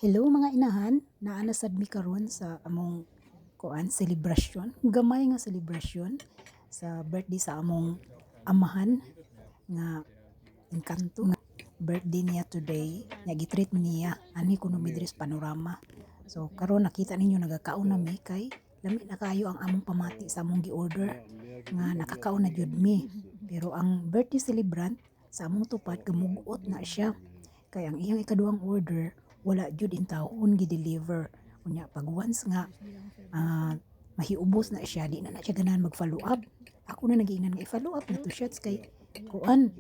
Hello, mga inahan, naa na sad mi karon sa among kuan selebrasyon, gamay nga selebrasyon sa birthday sa among amahan nga engkanto nga birthday niya today nya gi-treat mi niya ani kuno mi diri sa Panorama. So karon nakita ninyo nagakaon na mi kay lami na kaayo ang among pamati sa among gi-order nga nakakaon na jud mi. Pero ang birthday celebrant sa among tupad gamugot na siya kay ang iyang ikaduhang order wala jud intawon gi-deliver. Unya pag once nga mahiubos na siya, di na na siya ganahan mag-follow up. Ako na nagiingnan nga i-follow up na to siya kay kuan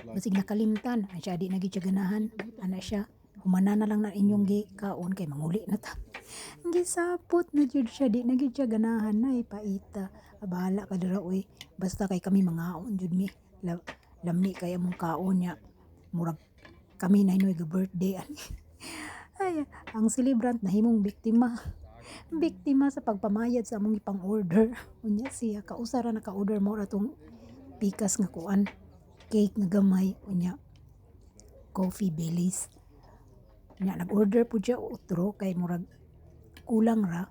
basig nakalimtan. Ay siya, di na gyud siya ganahan ana siya. "Humana na lang na inyong gikaon kay manguli na ta." Gisapot na jud siya, di na gyud siya ganahan na ipaita. Ah, bahala ka dira oy, basta kay kami mangaon jud mi. Lami kay among kaon nya murag kami na hinoy ga birthday ani. Ay, ang celebrant nahimong biktima. Biktima sa pagpamayad sa among ipang-order. Unya siya kausa ra naka-order mo ra tong pikas nga kuan, cake nga gamay, unya coffee Baileys. Unya nag-order pud siya otro kay murag kulang ra.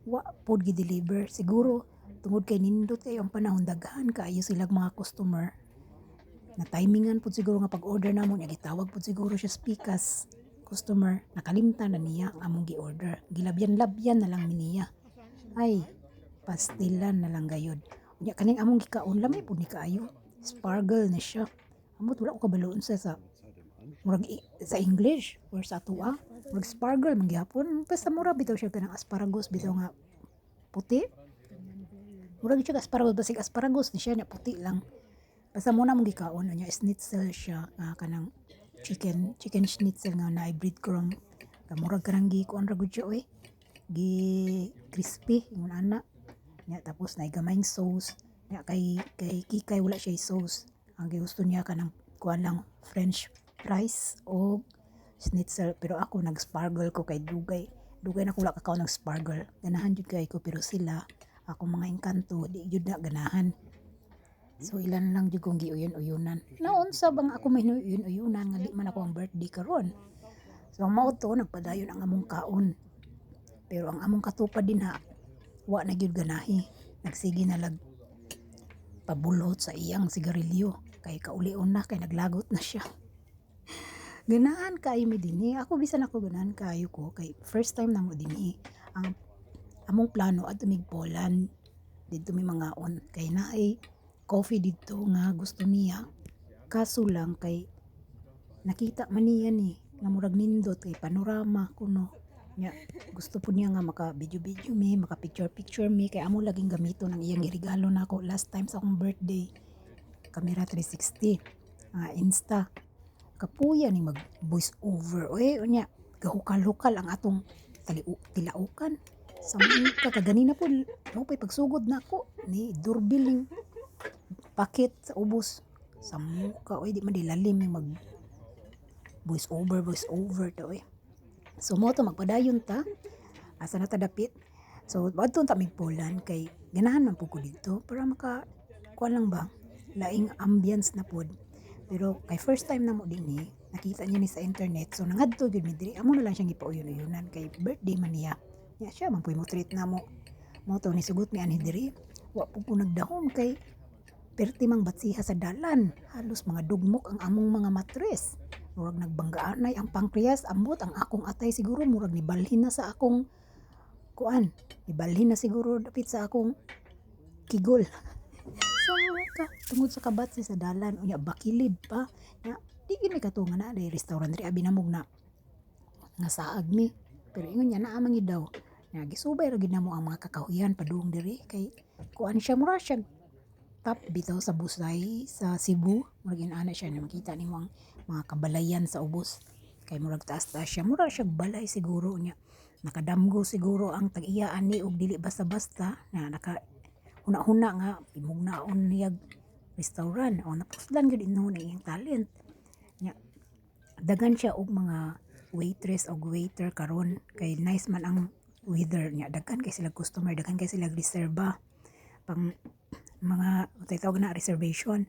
Wa pod gi-deliver siguro tungod kay nindot kayo ang panahon, daghan kaayo silag mga customer. Na timingan pud siguro nga pag-order namo nya gitawag pud siguro siya sa pikas customer, nakalimtan na niya ang among gi-order. Gilabyan-labyan na lang mi niya. Ay, pastilan na lang gayud. Unya kaning among gikaon lami pud ni kaayo. Spargle na siya. Amot wala ko kabalo unsa sa murag sa English or sa atoa. Murag spargle man gihapon. Basta mura bitaw siya kanang asparagus bitaw nga puti. Murag siya asparagus, basig asparagus ni siya nya puti lang. Basta mo na among gikaon. Unya schnitzel siya nga kanang chicken chicken schnitzel nga naay breadcrumb. Murag kanang gi kuan ra gud siya oy. Gi crispy ingon ana. Nya tapos naay gamayng sauce. Nya kay Kikay wala siya sauce. Ang gigusto niya kanang kuan lang, french fries o schnitzel, pero ako nag-spargle ko kay dugay dugay na ko wala kakaon ng spargle. Ganahan jud kay ko, pero sila, akong mga engkanto, di jud na ganahan. So ilan lang jud kong giuyon-uyunan. Naunsa bang ako may uyon-uyunan nga di man ako ang birthday karon? So mao to, nagpadayon ang among kaon. Pero ang among katupad dinha wa na gyud ganahi. Nagsige na lag pabulhot sa iyang sigarilyo kay kaulion na kay naglagot na siya. Ganahan kaayo mi dinhi. Ako, bisan ako, ganahan kaayo ko kay first time namo dinhi. Ang among plano, adto mig Poland, didto mi mangaon kay naay coffee didto nga gusto niya. Kaso lang kay nakita man niya ni nga murag nindot kay panorama kuno. Nya gusto pud niya nga maka video video mi, maka picture picture mi kay amo laging gamiton ang iyang giregalo nako last time sa akong birthday. Camera 360 nga Insta. Kapuya ni mag voice over oy, unya gahukal-hukal ang atong tilaukan. Sa ka kaganina po, mo pa'y pagsugod nako ni doorbell ning packet sa ubos. Sa muka oy, di man dilalim yung mag voice over voice over to oy. So mo to, magpadayon ta. Asa na ta dapit? So adto ta mig Poland kay ganahan man pud ko didto para maka kuan lang ba, laing ambience na pod. Pero kay first time na mo dinhi, nakita niya ni sa internet, so nangadto gyud mi diri. Amo na lang siyang gipauyon-uyunan kay birthday man niya. Nya siya man puy mo treat namo. Mo to nisugot mi anhi diri. Wa pud ko nagdahom kay perti mang batsiha sa dalan. Halos mga dugmok ang among mga matres. Murag nagbanggaanay ang pancreas, ambot ang akong atay siguro murag nibalhin na sa akong kuan. Nibalhin na siguro dapit sa akong kigol. So ka tungod sa kabatsi sa dalan, unya bakilid pa. Nya di gyud mi katunga na day restaurant diri, abi namog na nga saag mi. Pero ingon niya naa man gyud daw. Nya gisubay ra gyud namo ang mga kakahuyan padung diri kay kuan siya, mura siya top bitaw sa Busay sa Cebu. Murag inana siya na makita nimo ang mga kabalayan sa ubos. Kay murag taas-taas siya, mura siya balay siguro nya. Nakadamgo siguro ang tag-iya ani og dili basta-basta na naka huna-huna nga imugnaon niyag restaurant o napuslan gyud ingon ang iyang talent. Nya daghan siya og mga waitress og waiter karon kay nice man ang weather nya daghan kay sila customer, daghan kay sila reserba pang mga unsay tawag na, reservation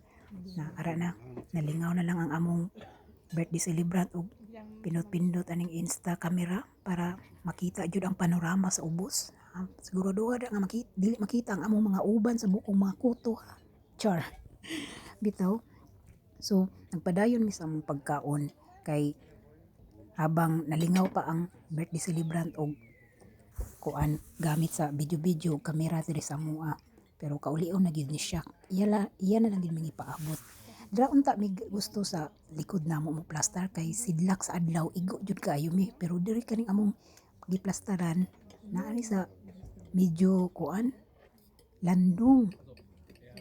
na. Ara na, nalingaw na lang ang among birthday celebrant og Pindot-pindot aning Insta camera para makita jud ang panorama sa ubos. Ah, sigurado nga makita, dili makita ang among mga uban sa bukong mga kuto, ha. Char. Bitaw. So, nagpadayon mi sa among pagkaon kay habang nalingaw pa ang birthday celebrant og kuan, gamit sa video-video kamera diri sa amoa. Pero kaulion na gyud ni siya. Iya na lang gyud mi gipaabot. Dira unta mi gusto sa likod namo mo plastar kay sidlak sa adlaw, igo jud kaayo mi. Pero diri kaning among giplastaran naa ni sa medyo kuan, landong.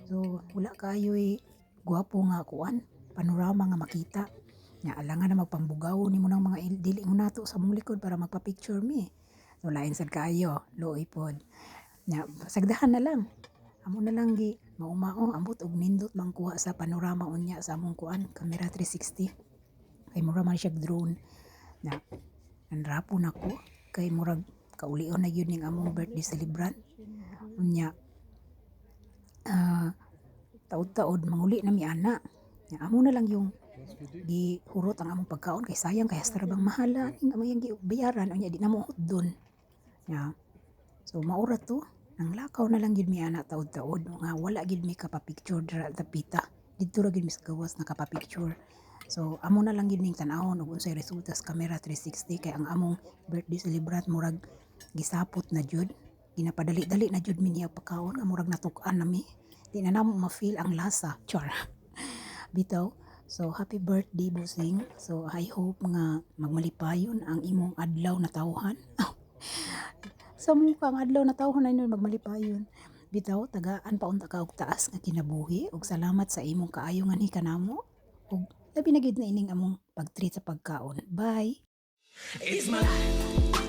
So wala kaayo'y gwapo nga kuan, panorama nga makita. Nya alangan na magpambugaw nimo ng mga dili mo nato sa among likod para magpa-picture mi. So lain sad kaayo, luoy pod. Nya sagdahan na lang. Amo na lang gi maumao, ambot og nindot man kuha sa panorama unya sa among kuan, camera 360. Kay mura man siya drone. Na nanrapon ako kay murag kaulion na gyud ning among birthday celebrant. Unya taod-taod manguli na mi ana. Nya amo na lang yung gihurot ang among pagkaon kay sayang kay hasta ra bang mahala ning among iyang gibayaran, unya di namo hutdon. Nya so mao ra to, nanglakaw na lang gyud mi ana taod-taod nga wala gyud mi kapa-picture dira dapita. Didto ra gyud mi sa gawas nakapa-picture. So amo na lang gyud ning tan-awon og unsay resulta sa camera 360 kay ang among birthday celebrant murag gisapot na jud. Ginapadali-dali na jud mi niya pagkaon nga murag natuk-an na mi. Di na namo ma-feel ang lasa. Char. Bitaw. So happy birthday, Busing. So I hope nga magmalipayon ang imong adlaw na tawhan. Sa mukha ang adlaw na tawhan ay nun magmalipayon. Bitaw, tagaan pa unta ka og taas nga kinabuhi ug salamat sa imong kaayo nga kanamo. Ug labi na gyud na ining among pag-treat sa pagkaon. Bye. It's my life.